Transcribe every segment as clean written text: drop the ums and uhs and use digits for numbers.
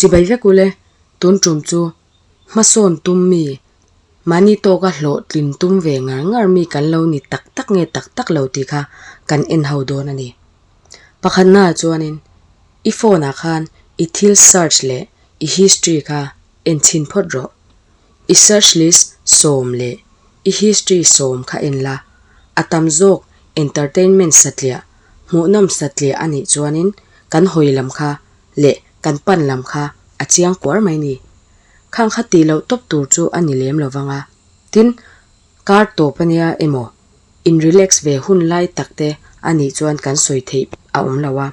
Chibai vek ule, tun tum chu hmasawn tum mi, mahni tawka hlawhtlin tum ve ngar ngar mi kan lo ni tak tak nge tak tak lo tih kha kan en ho dawn a ni. Pakhatnaah chuanin i phone ah khan i thil search leh i history kha en chhin phawt rawh. I search list sawm leh i history sawm kha en la, a tam zawk entertainment satliah, hmuhnawm satliah a nih chuanin kan hawi lam kha leh kan pan lam kha a chiang kuar mai ni. Khang kha tih loh tawp tur chu a ni lem lo vang a. Tin, kar tawp a nia emaw, in relax ve hun lai tak te a nih chuan kan sawi theih a awm lo a.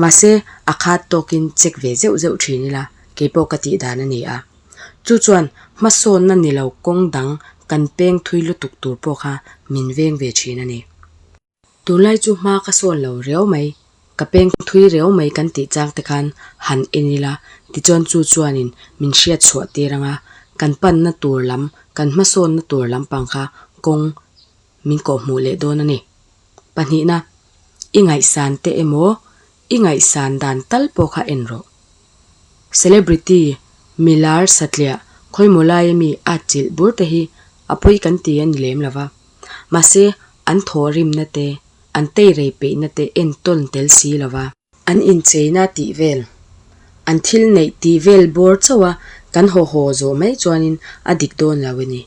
Mahse, a khat tawkin check ve zeuh zeuh thin ila, keipawh ka tih dan a ni a. Chu chuan hmasawnna ni lo kawng dang kan peng thui lutuk tur pawh kha min veng ve thin a ni. Tunlai chu hma ka sawn lo riau mai, ka peng thui riau mai kan tih chang te khan han en ila, tichuan chu chuanin min hriat chhuah tir anga kan panna tur lam, kan hmasawnna tur lampang kha kawng min kawhhmuh leh dawn a ni. Pahnihna, i ngaihsan te emaw I ngaihsan dan tal pawh kha en rawh. Celebrity, milar satliah, khawimaw laia mi at chilh bur te hi a pawi kan ti a ni lem lova. Mahse, an thawhrimna te, an teirei peihna te en tawn tel si lova. An incheina tih vel, an thil neih tih vel bawr chauh a kan haw haw zawh mai chuanin a dik dawn lo a ni.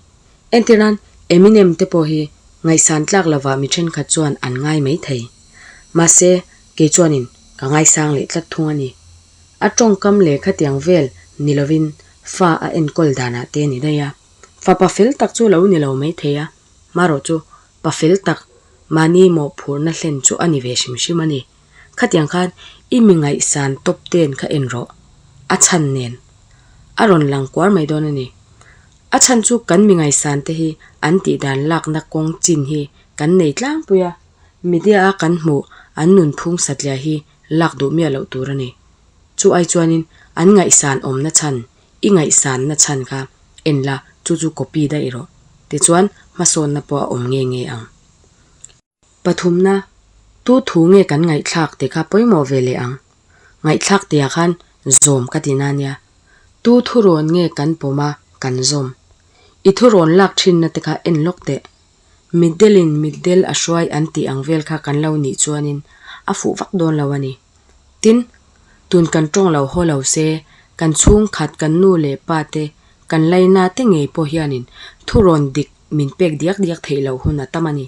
Entirnan, Eminem te pawh hi ngaihsan tlak lovah mi thenkhat chuan an ngai mai thei. Mahse, kei chuanin ka ngaisang leh tlat thung a ni. A tawngkam leh khatiang vel ni lovin fa a enkawl danah te a ni daih a. Fapa fel tak chu lo ni lo mai thei a, marawh chu pa fel tak mahni mawhphurhna hlen chu a ni ve hrim hrim a ni. Khatiang khan i mi ngaihsan tawp ten kha en rawh. A chhan nen a rawn lang kuar mai dawn a ni. A chhan chu kan mi ngaihsan te hi an tihdan lakna kawng chin hi kan nei tlangpui a. Media a kan hmuh an nunphung satliah hi lak duh miah loh tur a ni. Chu ai chuanin an ngaihsan awmna chhan, i ngaihsanna chhan kha en la, chu chu copy daih rawh. Tichuan hmasawnna pawh a awm nge nge ang. Pathumna, tu thu nge kan ngaihthlak tih kha pawimawh ve leh ang. Ngaihthlak tihah khan zawm ka ti na nia. Tu thurawn nge kan pawm a kan zawm. I thurawn lak thinna te kha en lawk teh. Mitdelin mitdel a hruai an tih ang vel kha kan lo nih chuanin a fuh vak dawn lo a ni. Tin, tun kan tawng lo haw lo se, kan chhungkhat kan nu leh pa te, kan laina te ngei pawh hianin thurawn dik min pek diak diak theih loh hun a tam a ni.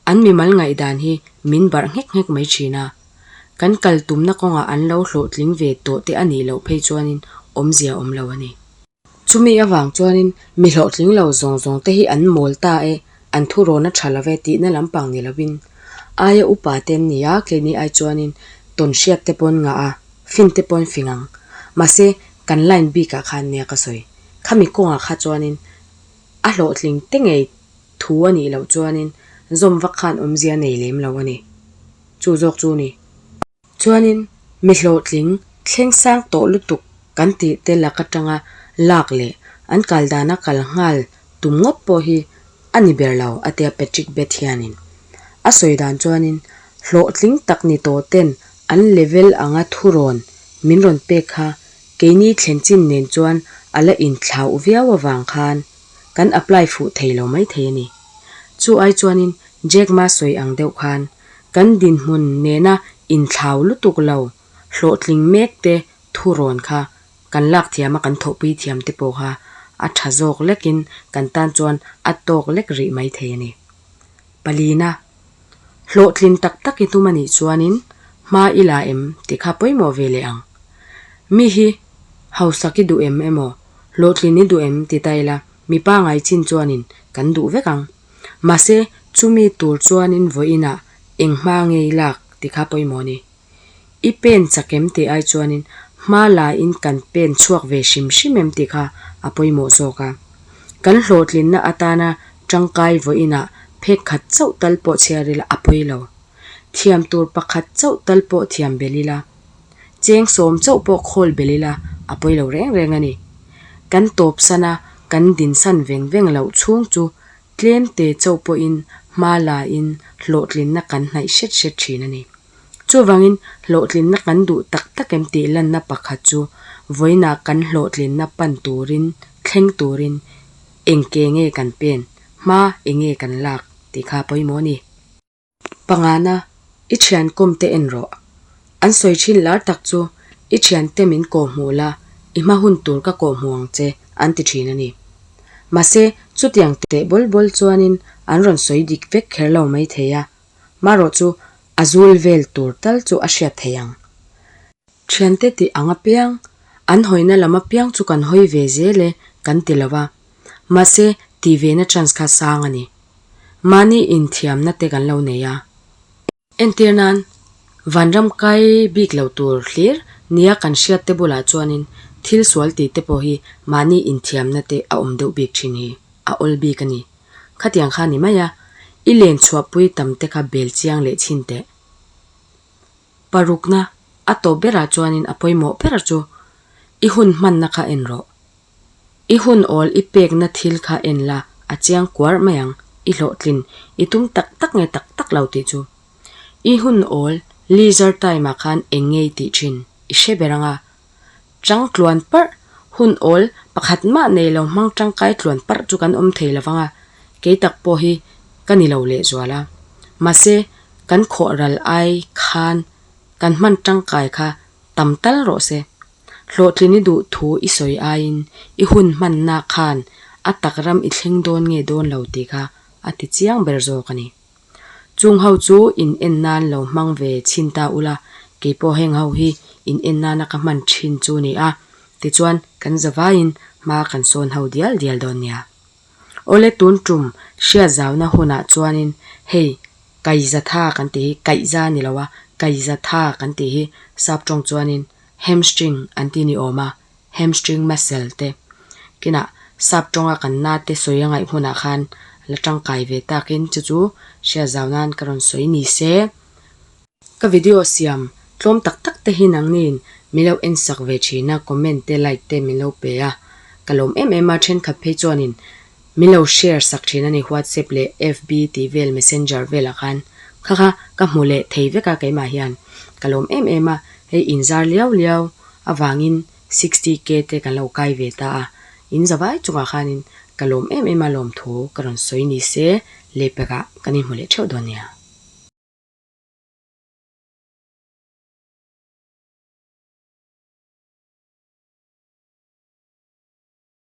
An mimal ngaihdan hi min barh nghek nghek mai thin a. Kan kal tumna kawngah an lo hlawhtling ve tawh te a nih loh phei chuanin awmzia awm lo a ni. Chumi avang chuanin mi hlawhtling lo zawng zawng te hi an mawl ta e, an thurawn a tha lo ve tihna lampang ni lovin aia upa te an ni a, keini ai chuanin tawn hriat te pawn ngah a, fin te pawn fing ang. Mahse, kan line bikah khan nia ka sawi. Khami kawngah kha chuanin a hlawhtling te ngei thu a nih loh chuanin zawm vak khan awmzia nei lem lo a ni. Chu zawk chu ni. Chuanin mi hlawhtling thleng sang tawh lutuk kan tih te lak atanga lak leh an kal dana kal nghal tum ngawt pawh hi a ni ber lo a tia Patrick Beth hianin. A sawi dan chuanin hlawhtling tak ni tawh ten an level anga thurawn min rawn pek kha keini thlen chin nen chuan a la inthlauh viau avang khan kan apply fuh thei lo mai thei a ni. Chu ai chuanin Jack Ma sawi ang deuh khan Kan dinhmun nena inthlau lutuk lo hlawhtling mek te thurawn kha kan lak thiam a kan thawhpui thiam te pawh kha a tha zawk lekin kan tan chuan a tawk lek rih mai thei a ni. Palina, Hlawhtlin tak tak i tum a nih chuanin hma i la em tih kha pawimawh ve leh ang. Mi hi hausak i duh em emaw hlawhtlin i duh em ti ta ila mipa ngai chin chuanin kan duh vek ang. Mahse, chumi tur chuanin vawiinah eng hma ngei lak ti kha pawimawh a ni. I pen chak em tih ai chuanin hma lain kan pen chhuak ve hrim hrim em tih kha a pawimawh zawk a. Kan hlawhtlinna atana tangkai vawiinah phek khat chauh tal pawh chhiar ila a pawi lo. Thiam tur pakhat chauh tal pawh thiam belh ila, cheng sawm chauh pawh khawl belh ila a pawi lo reng reng a ni. Kan tawp sana kan dinsan veng veng loh chhung chu Tlem te chauh pawhin hma lain hlawhtlinna kan hnaih hret hret thin a ni. Chuvangin hlawhtlinna kan duh tak tak em tih lanna pakhat chu Vawiinah kan hlawhtlinna pan turin, thleng turin eng ke nge kan pen, hma eng nge kan lak tih kha a pawimawh a ni. Pangana, i thian kawm te en rawh. An sawi thin lar tak chu i thiante min kawhhmuh la, i hma hun tur ka kawhhmuh ang che an ti thin a ni. Mahse, chutiang teh bawl bawl chuanin an rawn sawi dik vek kher lo mai thei a, marawh chu a zul vel tur tal chu a hriat thei ang. Thiante tih ang apiang, an hawina lam apiang chu kan hawi ve zel e kan ti lo a, mahse tih ve na chance kha sang a ni. Mahni inthiamna te kan lo nei a. Entir nan, vanram kai bik lo tur hlir nia kan hriat te bulah chuanin thil sual tih te pawh hi mahni inthiamna te a awm deuh bik thin hi a awl bik a ni. Khatiang kha ni mai a, i len chhuahpui tam te kha bel chiang leh chhin teh. Parukna, a tawp berah chuanin a pawimawh ber chu i hun hmanna kha en rawh. I hun awl i pekna thil kha en la, a chiang kuar mai ang, i hlawhtlin i tum tak tak nge tak tak lo tih chu. I hun awl leisure time ah khan eng nge i tih thin i hre ber ang a. Chang tluan parh, hun awl pakhat mah nei lo hmang tangkai tluan parh chu kan awm thei lo vang a, kei tak pawh hi ka ni lo lehzual a. Mahse, kan khawh ral ai khan kan hman tangkai kha tam tal rawh se. Hlawhtlin i duh thu i sawi aiin i hun hmanna khan a tak ram i thleng dawn nge dawn lo tih kha a ti chiang ber zawk a ni. Chung ho chu in en nan lo hmang ve chhin ta ula, kei pawh heng ho hi in en nana ka hman thin chu ni a, tichuan kan zavaiin hma kan sawn ho dial dial dawn nia. Awle tun tum hriat zauna hunah chuanin hei kaizatha kan tih hi kaihza ni lo a, kaizatha kan tih hi sap tawng chuanin hamstring an ti ni awm a, hamstring muscle te kinah sap tawnga kan na te sawi a ngaih hmunah khan la tangkai ve takin chu chu hriat zau nan ka rawn sawi ni se. Ka video siam tlawm tak tak te hi nangniin min lo en sak ve thin a, comment te like te min lo pe a, ka lawm em em a, thenkhat phei chuanin min lo share sak thin a ni whatsapp leh FB tih vel messenger velah khan kha kha ka hmu leh thei vek a keimah hian ka lawm em em a, hei inzar liau liau avangin 60k te kan lo kai ve ta a, in zavai chungah khanin ka lawm em em a lawmthu ka rawn sawi ni se lehpekah kan inhmu leh theuh dawn nia.